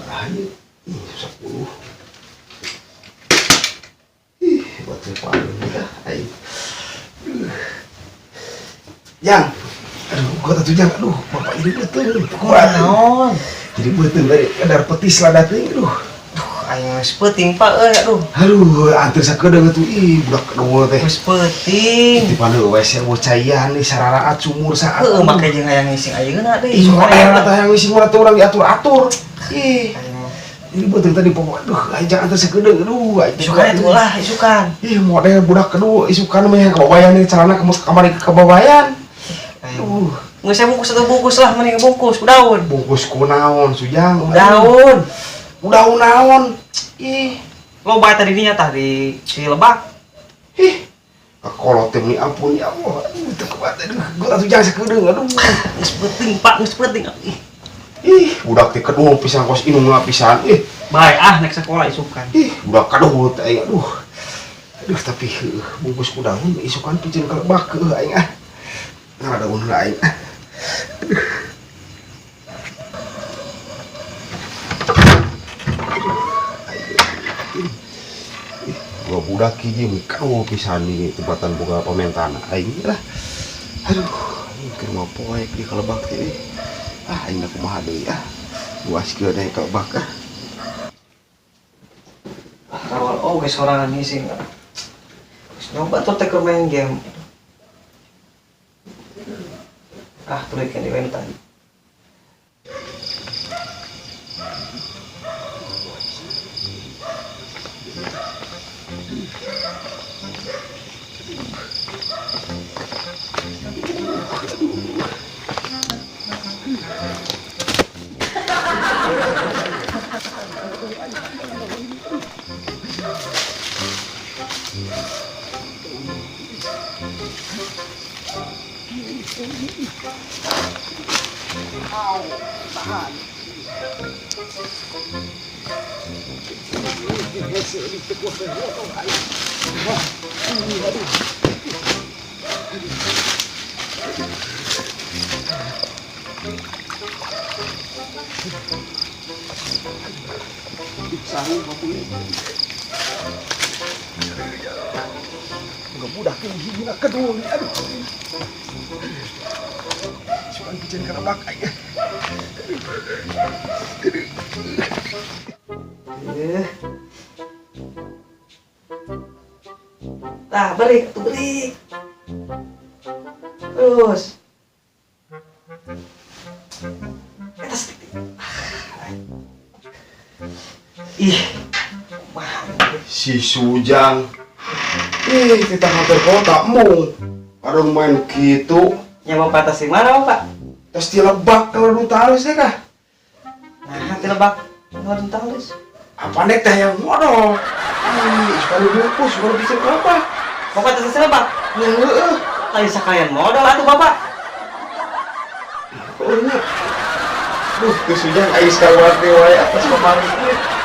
Sabaraha ieu? 10. Ih, baterai paling dah aing. Jang. Aduh, gua tatuh Jang. Aduh, bapak jadi beuteung. Kuat. Naon? Jadi beuteung tadi kadar petis lada teuing, aduh. Duh, aing geus peuting Pak euy, aduh. Aduh, anteur sakedeung atuh ih budak kedua teh. Geus peuting. Di paneu we bocaian nih sararaat sumur saat. Heueuh make jeung hayang ngising ayeuna deui. Ih, model teh yang ngising mah urang diatur-atur. Ih, Aing jadi beuteung tadi pokok aduh, aing jangan anteur sakedeung aduh, aing isukan itu lah, isukan. Ih, model budak kedua isukan mah yang kababayan nih celana kamari kababayan. Aduh, Nggak saya bungkus satu bungkus lah, mending bungkus, daun. Bungkus kunaon Sujang? Daun. Daun naon? Ih, Loba tadi dinya tah di si Lebak. Ih. Kolot teh meni ampun ya Allah. Aduh, teu kuat aduh. Gua atuh jangan sakedeung aduh. Geus peuting Pak, geus peuting. Ih, Ih, budak teh kedua pisan kos inungna pisan. Ih, bae ah naik sekolah isukan. Ih, budak kadua teh aing aduh. Aduh, tapi heuh, bungkus ku daun isukan piceun ka Lebak heuh aing ah. Ngala daun heula aing ah. Dua budak hiji mah kadua pisan di tempatan boga pamentana aing lah. Aduh, aing keur mah poek di kalebak teh. Ah, aing da kumaha deui ah. Luaskeun deui kalebak ah. Ah, kawal oge sorangan ngising. Geus nyoba tuh teh keur main game. Ah, tulikeun deui we nu tadi. Enggak budak ini hiji na kedua nih aduh. Sukan piceun ka lebak aing. Eh. Tah, beri, tuh beri. Terus. Eta sedikit. Ih. Wah, Si Sujang. Ih, kita kantor kota mung. Ada main gitu. Nya bapak tas di mana, Bapak? Tas di Lebak kalau lu tahu sih kah? Nah, di Lebak kalau lu tahu. Apa nek teh yang modal? Ih, sekali bungkus baru bisa berapa? Bapak tas di Lebak? Ya, heeh. Tadi sekalian modal atuh, Bapak. Oh, ini. Duh, ke Sujang aing sekali wae atas kemarin.